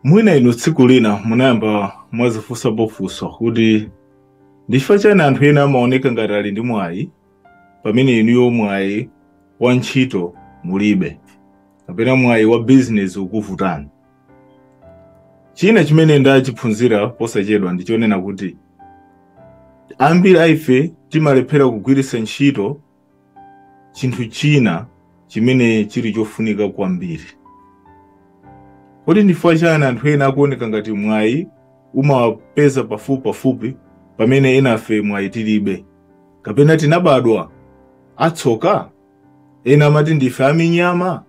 Mwina inu tsiku lina munayamba mwazifunsapo funso kuti ndi chifukwa chani anthu ena amaoneka ngati ali ndi mwayi pamene inuyo mwayi wa ntchito mulibe, kapena mwayi wa bizinesi ukuvutani. China chimene ndachiphunzira posachedwa ndichonena kuti ambiri a ife timalephera kugwiritsa ntchito chinthu china chimene chili chofunika kwambiri. Kodi ndi chifukwa chani anthu ena akuoneka ngati mwayi umawapeza pafupi pafupi pamene enafe mwayi tilibe? Kapena tinabadwa atsoka? Ena amati ndife aminyama,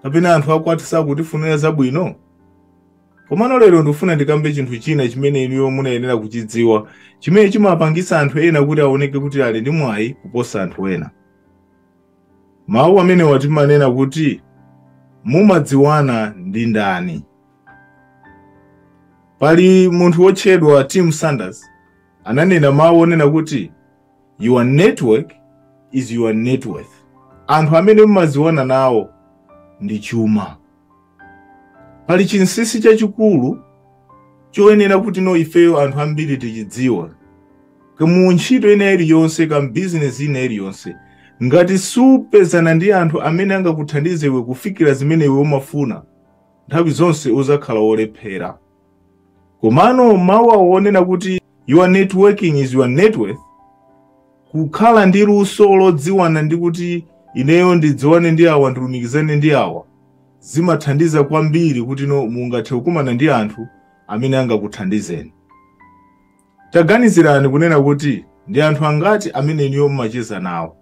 kapena anthu akwathu sakutifunira zabwino. Komano lero ndikufuna ndikambe chinthu china chimene inuyo munayenera kuchidziwa, chimene chimapangisa anthu ena kuti aoneke kuti ali ndi mwayi kuposa anthu ena. Mawu amenewa timanena kuti mumadziwana ndi ndani. Pali munthu wotchedwa Tim Sanders ananena mawu onena kuti "Your network is your net worth." Anthu amene mumadziwana nawo ndi chuma. Pali chinsinsi chachikulu choyenera kuti no ifeyo anthu ambiri tichidziwa. Mu ntchito ina iliyonse, ka business ina iliyonse, ngati supezana ndi anthu amene angakuthandize iwe kufikira zimene iwe umafuna, nthawi zonse uzakhala wolephera. Komano mawu awo onena kuti "Your networking is your net worth", kukhala ndi luso lodziwana ndi kuti ineyo ndidziwane ndi awa, ndilumikizane ndi awa, zimathandiza kwambiri kuti no mungathe kukumana ndi anthu amene angakuthandizeni. Taganizirani kunena kuti ndi anthu angati amene inuyo mumacheza nawo.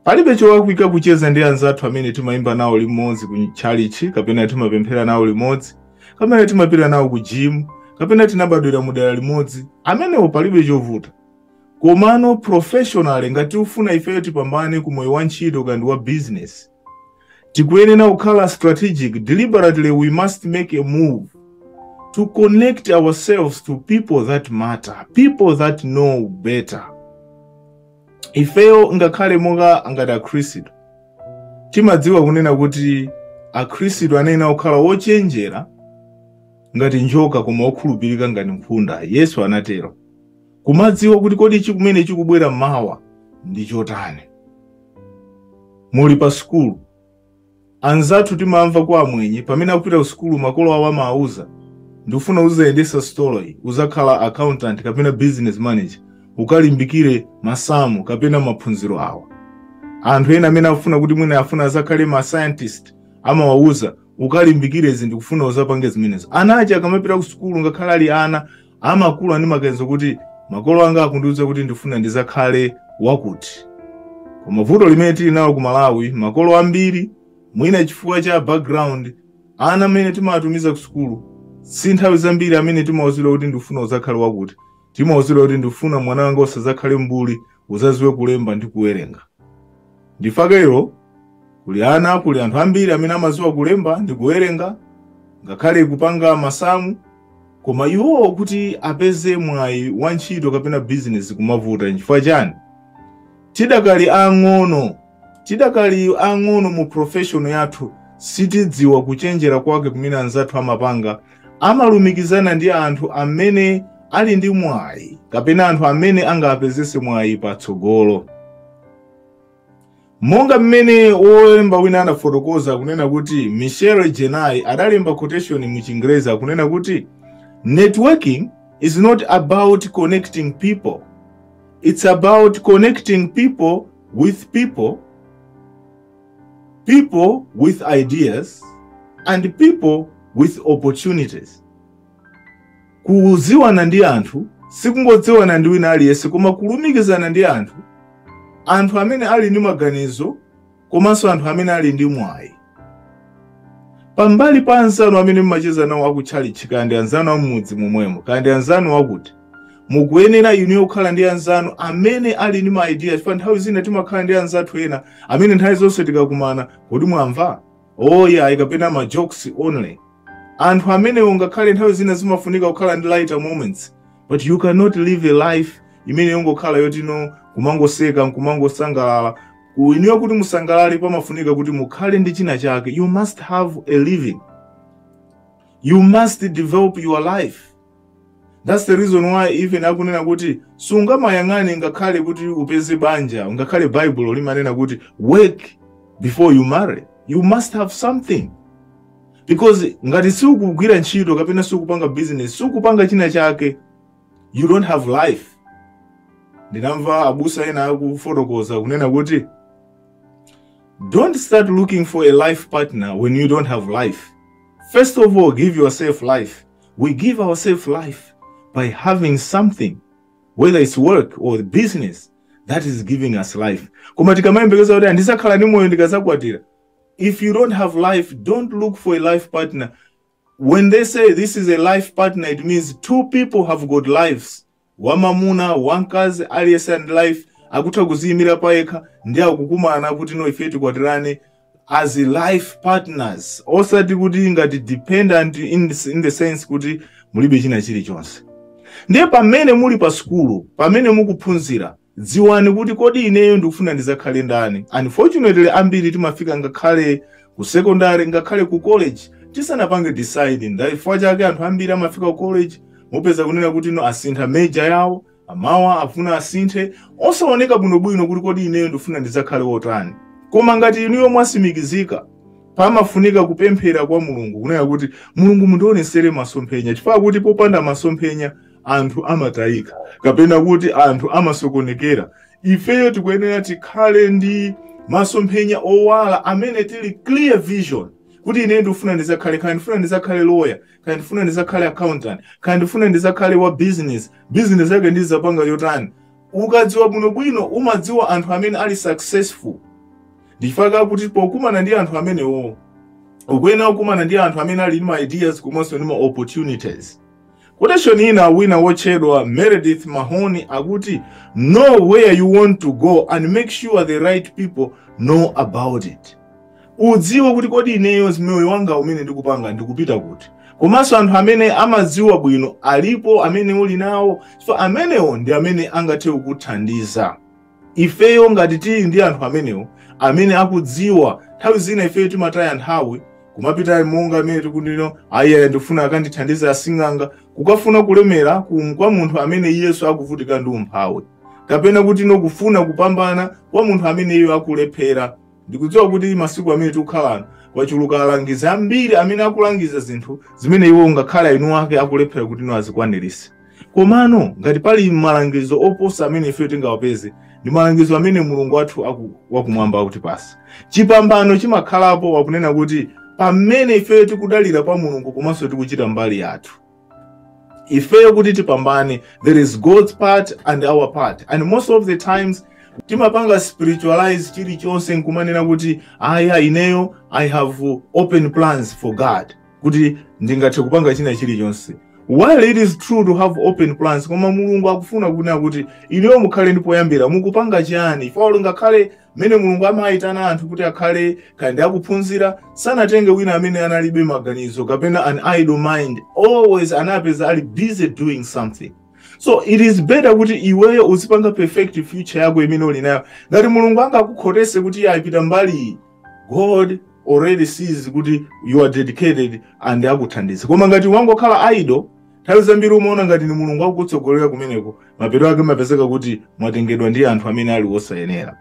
Palibe cholakwika kucheza ndi anzathu amene timayimba nawo limodzi ku tchalichi, kapena timapemphera nawo limodzi, kapena timapita nawo ku gym, kapena tinabadwira mu dera limodzi. Amenewo palibe chovuta. Komano professionally, ngati ufuna ifeyo tipambane ku moyo wa ntchito kandi wa business, tikuyenera kukhala strategic. Deliberately we must make a move to connect ourselves to people that matter, people that know better. Ifeyo ngakhale monga ngati Akhristu, timadziwa kunena kuti Akhristu anayenera kukhala wochenjera ngati njoka koma okhulupirika ngati nkhunda. Yesu anatero. Kumadziwa kuti kodi chikumene chikubwera mawa ndi chotani. Muli pa sukulu, anzathu timamva kwa amwenye pamene akupita ku sukulu, makolo awo amawauza, "Ndikufuna uzayendesa sitolo iyi, uzakhala accountant kapena business manager, ukalimbikire masamu kapena maphunziro awa." Anthu ena amene akufuna kuti mwina afuna azakhale ma scientist, amawauza, "Ukalimbikire izi, ndikufuna uzapange zimenezo." Ana aja akamapita ku sukulu, ngakhale ali ana, amakula ndi maganizo kuti makolo anga akundiuza kuti ndifuna ndizakhale wakuti. Koma vuto limene tili nalo ku Malawi, makolo ambiri, mwina chifukwa cha background, ana amene timawatumiza ku sukulu si nthawi zambiri amene timauzidwa kuti ndifuna uzakhale wakuti. Timauzidwa kuti ndifuna mwana wanga usazakhale mbuli, uzaziwe kulemba ndi kuwerenga. Ndifakero kuli ana, kuli anthu ambiri amene amaziwa kulemba ndi kuwerenga, ngakhale kupanga masamu, koma iwowo kuti apeze mwayi wa ntchito kapena bizinesi kumavuta. Nchifukwa chani? Tidakali ang'ono, tidakali ang'ono mu profession yathu. Sitidziwa kuchenjera kwake kumene anzathu amapanga, amalumikizana ndi anthu amene ali ndi mwayi kapena anthu amene angapezese mwayi patsogolo. Monga mmene wolemba wina anafotokoza kunena kuti Michelle Jenai adalemba quotation mu Chingerezi akunena kuti "Networking is not about connecting people, it's about connecting people with people, people with ideas and people with opportunities." Kudziwana ndi anthu sikungodziwana ndi wina aliyense, koma kulumikizana ndi anthu, anthu amene ali ndi maganizo komanso anthu amene ali ndi mwayi. Pambali pa anzanu amene mumacheza nawo akutchalichi, kandi anzanu amudzi momwemo, kandi anzanu akuti, mukuyenera inuyo kukhala ndi anzanu amene ali ndi ma idea, chifukwa nthawi zina timakhala ndi anzathu ena amene nthawi zonse tikakumana, "Kodi mwamva?" "Oh yeah," kapena ma jokes only. Anthu amenewo, ngakhale nthawi zina zimafunika kukhala ndi lighter moments, but you cannot live a life imene yongokhala yotino kumangoseka nkumangosangalala. Inuyo kuti musangalale pamafunika kuti mukhale ndi china chake. You must have a living. You must develop your life. That's the reason why even akunena kuti sungamayang'ane ngakhale kuti upeze banja, ngakhale Bible limanena kuti work before you marry. You must have something, because ngati sikugwira ntchito kapena sikupanga business, sikupanga china chake, you don't have life. Ndinamva abusa ena akufotokoza kunena kuti don't start looking for a life partner when you don't have life. First of all, give yourself life. We give ourselves life by having something, whether it's work or business, that is giving us life. Koma tikamayembekeza kuti ndisakhala ndi moyo ndikazakwatira, if you don't have life, don't look for a life partner. When they say this is a life partner, it means two people have got lives, wamamuna, wamkazi, aliyense and life, akutha kuziyimira payekha, ndi akukumana kuti no, ife tikwatirane as life partners, osati kuti ngati dependent in the sense kuti mulibe china chilichonse. Ndiye pamene muli pa sukulu, pamene mukuphunzira, dziwani kuti kodi ineyo ndikufuna ndizakhale ndani? Unfortunately, ambiri timafika ngakhale ku secondary, ngakhale ku college, tisanapange decide. Ndachifukwa chake anthu ambiri amafika ku college, mupeza kunena kuti no, asintha major yawo, amawa afuna asinthe, osaoneka bwinobwino kuti kodi ineyo ndikufuna ndizakhale wotani. Koma ngati inuyo mwasimikizika, pamafunika kupemphera kwa Mulungu kunena kuti Mulungu, mundionesere masomphenya, chifukwa kuti popanda masomphenya anthu amatayika kapena kuti anthu amasokonekera. Ifeyo tikuyenera tikhale ndi masomphenya owala amene tili clear vision kuti ine ndikufuna ndizakhale, kaya ndifuna ndizakhale lawyer, kaya ndifuna ndizakhale accountant, kaya ndifuna ndizakhale wa business, business yake ndizapanga yotani. Ukadziwa bwinobwino, umadziwa anthu amene ali successful. Ndifaka kuti pokumana ndi anthu amenewo, ukuyenera kukumana ndi anthu amene ali ndi ma ideas komanso ndi ma opportunities. Quotation ina, wina wotchedwa Meredith Mahoney akuti, "Know where you want to go and make sure the right people know about it." Udziwe kuti kodi ineyo moyo wanga umene ndikupanga ndikupita kuti, komanso anthu amene amadziwa bwino alipo amene uli nawo? So amenewo ndi amene angathe kukuthandiza. Ifeyo ngati tili ndi anthu amenewo amene akudziwa, nthawi zina ifeyo timataya nthawi kumapita monga amene tikundino ayi, ndifuna akandithandize asing'anga, kukafuna kulemera kwa munthu amene iyeso akuvutika ndi umphawi, kapena kuti no, kufuna kupambana kwa munthu amene iye akulephera. Ndikudziwa kuti masiku amene tikukhalano kwachuluka alangizi ambiri amene akulangiza zinthu zimene iwo ngakhale inu ake akulephera kuti no, azikwanirise. Komano ngati pali malangizo oposa amene ife tingawapeze, ndi malangizo amene Mulungu wathu wakumwamba akutipasa. Chipambano chimakhalapo wakunena kuti pamene ifeyo tikudalira pa Mulungu komanso tikuchita mbali yathu, ifeyo kuti tipambane. There is God's part and our part, and most of the times timapanga spiritualize chilichonse nkumanena kuti aya, ineyo I have open plans for God, kuti ndingathe kupanga china chilichonse. While it is true to have open plans, koma Mulungu akufuna kunena kuti ineyo mukhale ndi poyambira, mukupanga chani. Ifalo ngakhale mmene Mulungu amayitana anthu kuti akhale kandi akuphunzira, sanatenge wina amene analibe maganizo kapena an idle mind. Always anapeza ali busy doing something. So it is better kuti iweyo uzipanga perfect future yako imene uli nayo. Ngati Mulungu angakukhotese kuti iye ayipita mbali iyi, God already sees kuti you are dedicated and akuthandiza. Koma ngati wangokhala idle, nthawi zambiri umaona ngati ni Mulungu akukutsogolera kumeneko, mapeto ake mapezeka kuti mwatengedwa ndi anthu amene ali osayenera.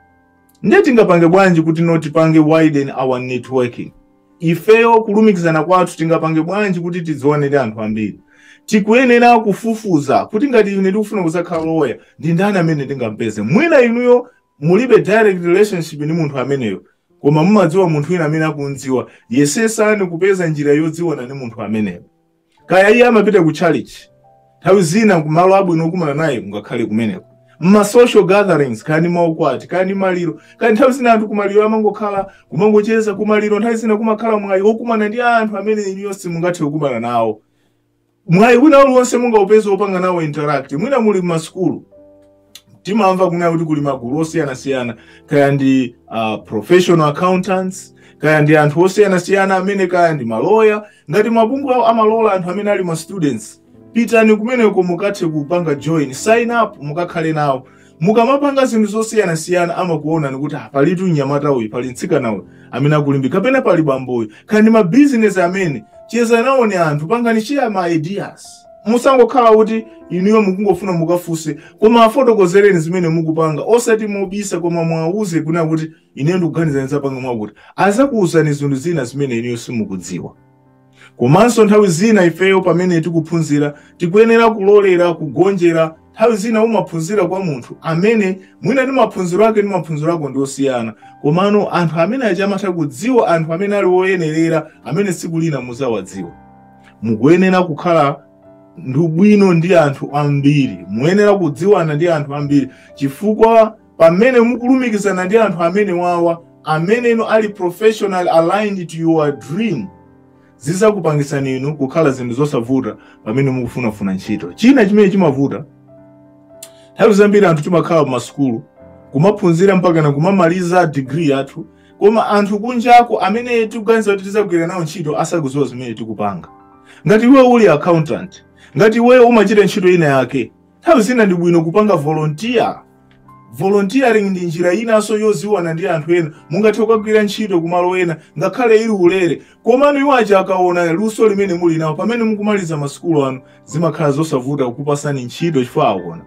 Ndiye tingapange bwanji kuti no, tipange widen our networking? Ifeyo kulumikizana kwathu, tingapange bwanji kuti tidziwane ndi anthu ambiri? Tikuyenera kufufuza kuti ngati ine ndikufuna kuzakhala loya, ndi ndani amene ndingampeze? Mwina inuyo mulibe direct relationship ndi munthu ameneyo, koma mumadziwa munthu wina amene akundziwa. Yesesani kupeza njira yodziwana ndi munthu ameneyo. Kaya iye amapita ku church, nthawi zina kumalo abwino okumana naye kungakhale kumeneko, mma social gatherings, kaya ndi maukwati, kaya ndi maliro, kaya nthawi zina anthu kumaliro amangokhala kumangocheza. Kumaliro nthawi zina kumakhala mwayi wokumana ndi anthu amene inuyo simungathe kukumana nawo. Mwayi wina uliwonse mungaupeze wopanga nawo interact. Mwina muli mmasukulu, timamva kunena kuti kuli magulu osiyanasiyana, kaya ndi professional accountants, kaya ndi anthu osiyanasiyana amene, kaya ndi maloya. Ngati mabungwe awo amalola anthu amene ali ma students, pitani kumeneko mukathe kupanga join, sign up, mukakhale nawo. Mukamapanga zinthu zosiyanasiyana, amakuonani kuti ah, palitu mnyamata uyu, pali mtsikana uyu amene akulimbika, kapena pali bambo uyu, kaya ndi mabizinesi amene Cheza nawoni anthu, pangani share ma ideas. Musangokhala kuti inuyo mukungofuna mukafunse, koma afotokozereni zimene mukupanga, osati mobisa, koma mwauze kuna kuti ineyo ndikuganiza ndizapanga mwakuti. Azakuwuzani zinthu zina zimene inuyo simukudziwa. Komanso nthawi zina ifeyo pamene tikuphunzira tikuyenera kulolera kugonjera. Nthawi zina umaphunzira kwa munthu amene mwina ndi maphunziro ake ndi maphunziro ako ndi osiyana, komano anthu amene aja amatha kudziwa anthu amene ali woyenerera, amene tsiku lina muzawadziwa. Mukuyenera kukhala ndi ubwino ndi anthu ambiri, muyenera kudziwana ndi anthu ambiri, chifukwa pamene mukulumikizana ndi anthu amene wawa, amene inu ali professional aligned to your dream, zizakupangisani inu kukhala zinthu zosavuta pamene mukufunafuna ntchito. China chimene chimavuta, nthawi zambiri anthu timakhala pamasukulu kumaphunzira mpaka na kumamaliza degree yathu, koma anthu kunjako amene tikuganiza kuti tizagwira nawo ntchito asakudziwa zimene tikupanga. Ngati iwe uli accountant, ngati iweyo umachita ntchito ina yake, nthawi zina ndi bwino kupanga volunteer. Volunteering ndi njira inanso yoziwana ndi anthu ena. Mungathe kukagwira ntchito kumalo ena ngakhale ili ulere, komano iwo aja akaona luso limene muli nawo pamene mukumaliza masukulu anu, zimakhala zosavuta kukupasani ntchito chifukwa akuona.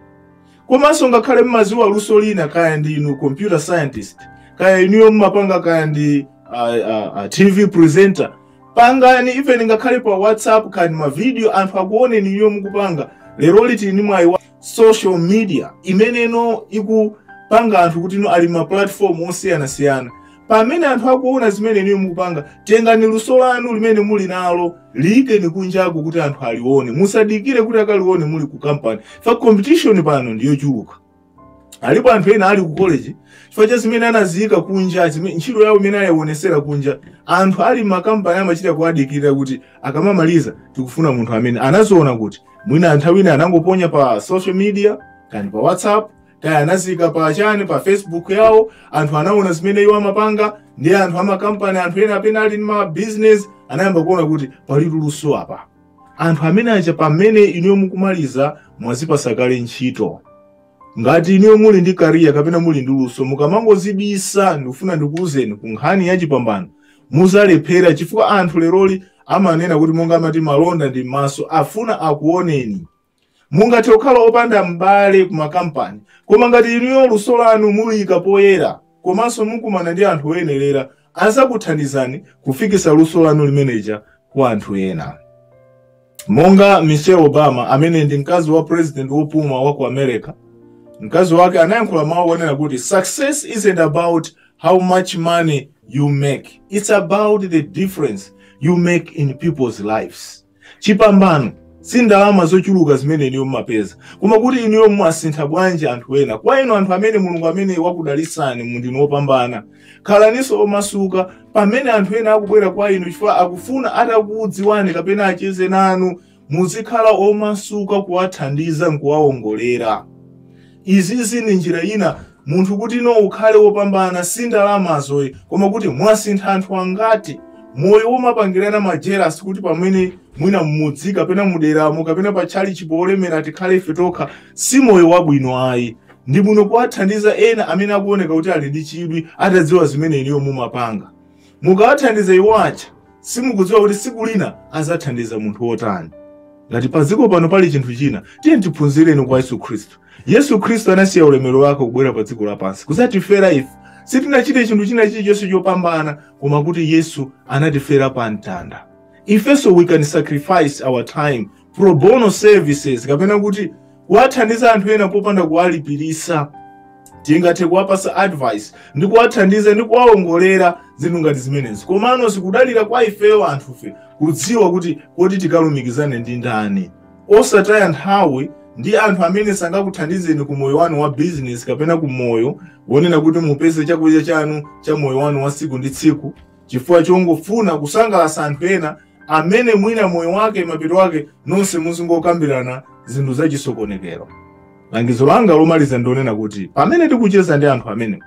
Komanso ngakhale mmaziwa luso lina, kaya ndi inu computer scientist, kaya inuyo mumapanga, kaya ndi TV presenter, pangani even ngakhale pa WhatsApp, kaya ma video, anthu akuoneni inuyo mukupanga. Lero liti ni mwayi wa social media imeneno ikupanga anthu kuti ino ali ma platform osiyanasiyana. Pamene anthu akuona zimene inuyo mukupanga, tengani luso lanu limene muli nalo, liyikeni kunjaku kuti anthu alione. Musadikire kuti akalione muli ku company fa. Competition pano ndiyochuluka. Alipo anthu ena ali ku college, chifukwa cha zimene anaziyika kunja, ntchito yawo imene ayionesera kunja, anthu ali makampani amachita kuwadikirira kuti akamamaliza tikufuna munthu amene anaziona kuti mwina nthawi ina anangoponya pa social media, kani pa WhatsApp, kaya anazika pa chani, pa Facebook yawo. Anthu anaona zimene iwo amapanga, ndi anthu amakampani, anthu ena apena ali ndi ma business anayamba kuona kuti pali luso apa. Anthu amene aja pamene inuyo mukumaliza mwazipasa kale ntchito. Ngati inuyo muli ndi career kapena muli ndi luso, mukamangozibisa, ndikufuna ndikuwuzeni, ku nkhani ya chipambano muzalephera, chifukwa anthu leroli amanena kuti, monga amati malonda ndi maso, afuna akuoneni. Mungathe kukhala opanda m'bale ku makampani, koma ngati inuyo luso lanu muliyika poyera komanso mukumana ndi anthu oyenerera, azakuthandizani kufikisa luso lanu limeneja kwa anthu ena. Monga Michelle Obama, amene ndi mkazi wa president wopuma wa ku America, mkazi wake anayankhula mawu onena kuti, "Success isn't about how much money you make, it's about the difference you make in people's lives." Chipambano si ndalama zochuluka zimene inuyo mumapeza, koma kuti inuyo mumasintha bwanji anthu ena. Kwa inu anthu amene Mulungu amene wakudalisani, mundinu wopambana, khalaninso omasuka pamene anthu ena akubwera kwa inu chifukwa akufuna atakudziwani kapena acheze nanu. Muzikhala omasuka kuwathandiza nkuwawongolera. Izizi ndi njira ina munthu kuti ino ukhale wopambana, si ndalamazoyi, koma kuti mwasintha anthu angati. Moyo womapangirana ma jealous kuti pamene mwina mmudzi kapena muderamo kapena pa tchalichi polemera tikhale ife tokha, si moyo wabwino ayi. Ndi bwino kuwathandiza ena amene akuoneka kuti ali ndi chidwi atadziwa zimene iniyo mumapanga. Mukawathandiza iwo aja, simukudziwa kuti tsiku lina azathandiza munthu wotani. Ngati padziko pano pali chinthu china, tiye tiphunzireni kwa Yesu Khristu. Yesu Khristu anasiya ulemerero wake kubwera pa dziko lapansi kuzatifera ife. Sitinachite chinthu china chilichonse chopambana, koma kuti Yesu anatifera pa mtanda. Ifenso we can sacrifice our time, pro bono services, kapena kuti kuwathandiza anthu ena popanda kuwalipirisa. Tingathe kuwapasa advice ndi kuwathandiza ndi kuwawongolera, zinthu ngati zimenezi. Komano zikudalira kwa ifeyo anthufe kudziwa kuti kodi tikalumikizane ndi ndani. Osataya nthawi ndi anthu amene sangakuthandizeni ku moyo wanu wa business kapena ku moyo wonena kuti mupeze chakudya chanu cha moyo wanu wa tsiku ndi tsiku, chifukwa chongofuna kusangalatsa anthu ena amene mwina moyo wake, mapeto wake nonse muzingokambirana zinthu zachisokonekero. Langizo langa lomaliza ndionena kuti pamene tikucheza ndi anthu amene,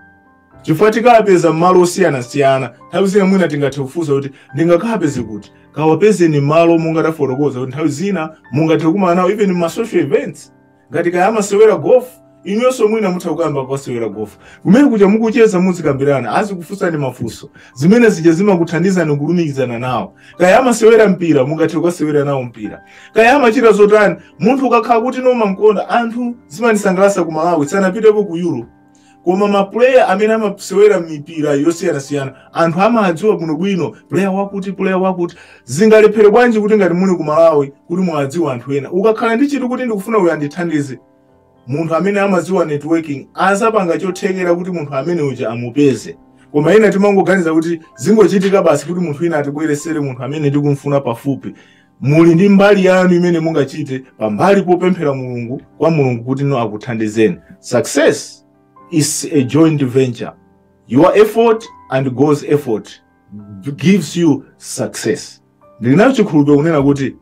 chifukwa tikapeza m'malo osiyanasiyana, nthawi zina mwina tingathe kufunsa kuti ndingakapeze kuti, kawapezeni m'malo monga tafotokoza kuti nthawi zina mungathe kukumana nawo even ma social events, ngati kaya amasewera golf. Inuyonso mwina mutha kukamba kukasewera golf. Kumene kuja mukucheza, muzikambirana, azikufunsani mafunso. Zimene zija zimakuthandizani kulumikizana nawo. Kaya amasewera mpira, mungathe kukasewera nawo mpira. Kaya amachita zotani, munthu ukakhala kuti nomamkonda. Anthu zimandisangalatsa ku Malawi, sanapitepo ku Europe, koma ma player amene amasewera mipira yosiyanasiyana anthu amadziwa bwinobwino, player wakuti, player wakuti. Zingalephere bwanji kuti ngati muli ku Malawi kuti mwadziwa anthu ena? Ukakhala ndi chinthu kuti ndikufuna uyu andithandize, munthu amene amadziwa networking azapanga chothekera kuti munthu amene uja amupeze. Koma ena timangoganiza kuti zingochitika basi, kuti munthu wina atibweresere munthu amene tikumfuna pafupi. Muli ndi mbali yanu imene mungachite pambali popemphera Mulungu, kwa Mulungu, kuti no akuthandizeni. Success is a joint venture. Your effort and God's effort gives you success. Ndilinacho chikhulupiriro kunena kuti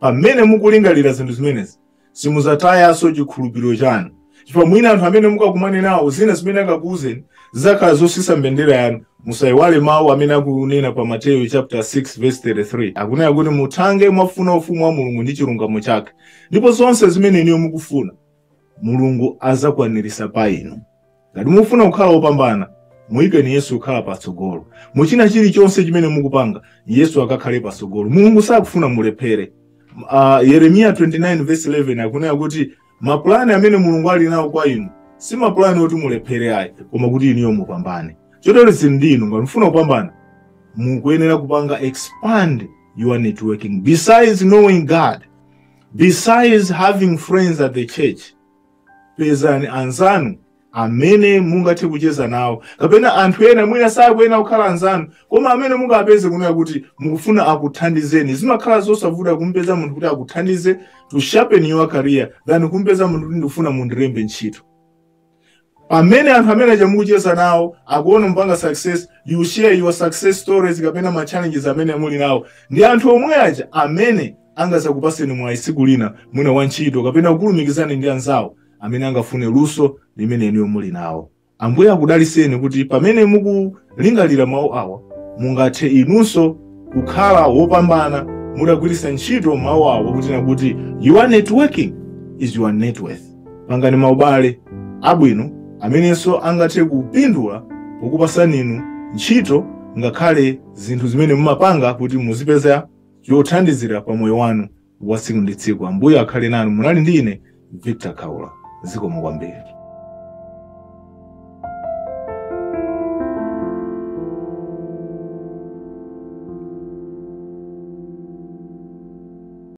pamene mukulingalira zinthu zimenezi, simuzatayanso chikhulupiriro chanu, chifukwa mwina anthu amene mukakumane nawo, zina zimene akakuuzeni zizakhala zosisa mbendera yanu. Musayiwale mawu amene akunena pa Mateyu chapter 6 verse 33, akunena kuti muthange mwafuna ufumu wa Mulungu ndi chilungamo chake, ndipo zonse zimene iniyo mukufuna Mulungu azakwanirisa pa inu. Ngati mukufuna kukhala wopambana, muyikeni Yesu kukhala patsogolo muchina chilichonse chimene mukupanga. Yesu akakhale patsogolo. Mulungu sakufuna mulephere. Yeremiya 29 verse 11 akunena kuti mapulani amene Mulungu ali nawo kwa inu si mapulani oti mulephere ayi, koma kuti inuyo mupambane. Chotero zili ndi inu. Ngati mufuna kupambana, mukuyenera kupanga expand your networking. Besides knowing God, besides having friends at the church, pezani anzanu amene mungathe kucheza nawo, kapena anthu ena mwina sakuyenera kukhala anzanu, koma amene mungapeze kunena kuti mukufuna akuthandizeni. Zimakhala zosavuta kumpeza munthu kuti akuthandize to sharpen your career than kumpeza munthu kuti ndikufuna mundilembe ntchito. Pamene anthu amene aja mukucheza nawo akuona mpanga success, you share your success stories kapena ma challenges amene muli nawo, ndi anthu omwe aja amene angazakupaseni mwayi tsiku lina, mwina wa ntchito, kapena kukulumikizani ndi anzawo amene angafune luso limene inuyo muli nawo. Ambuye akudaliseni kuti pamene mukulingalira mawu awa, mungathe inunso kukhala wopambana mutagwiritsa ntchito mawu awa kuti your networking is your net worth. Pangani maubale abwino amenenso angathe kupindula pokupasani inu ntchito, ngakhale zinthu zimene mumapanga kuti muzipeza chothandizira pa moyo wanu wa tsiku ndi tsiku. Ambuye akhale nanu. Munali ndi ine, Victor Kaula. Zikomo kwambiri.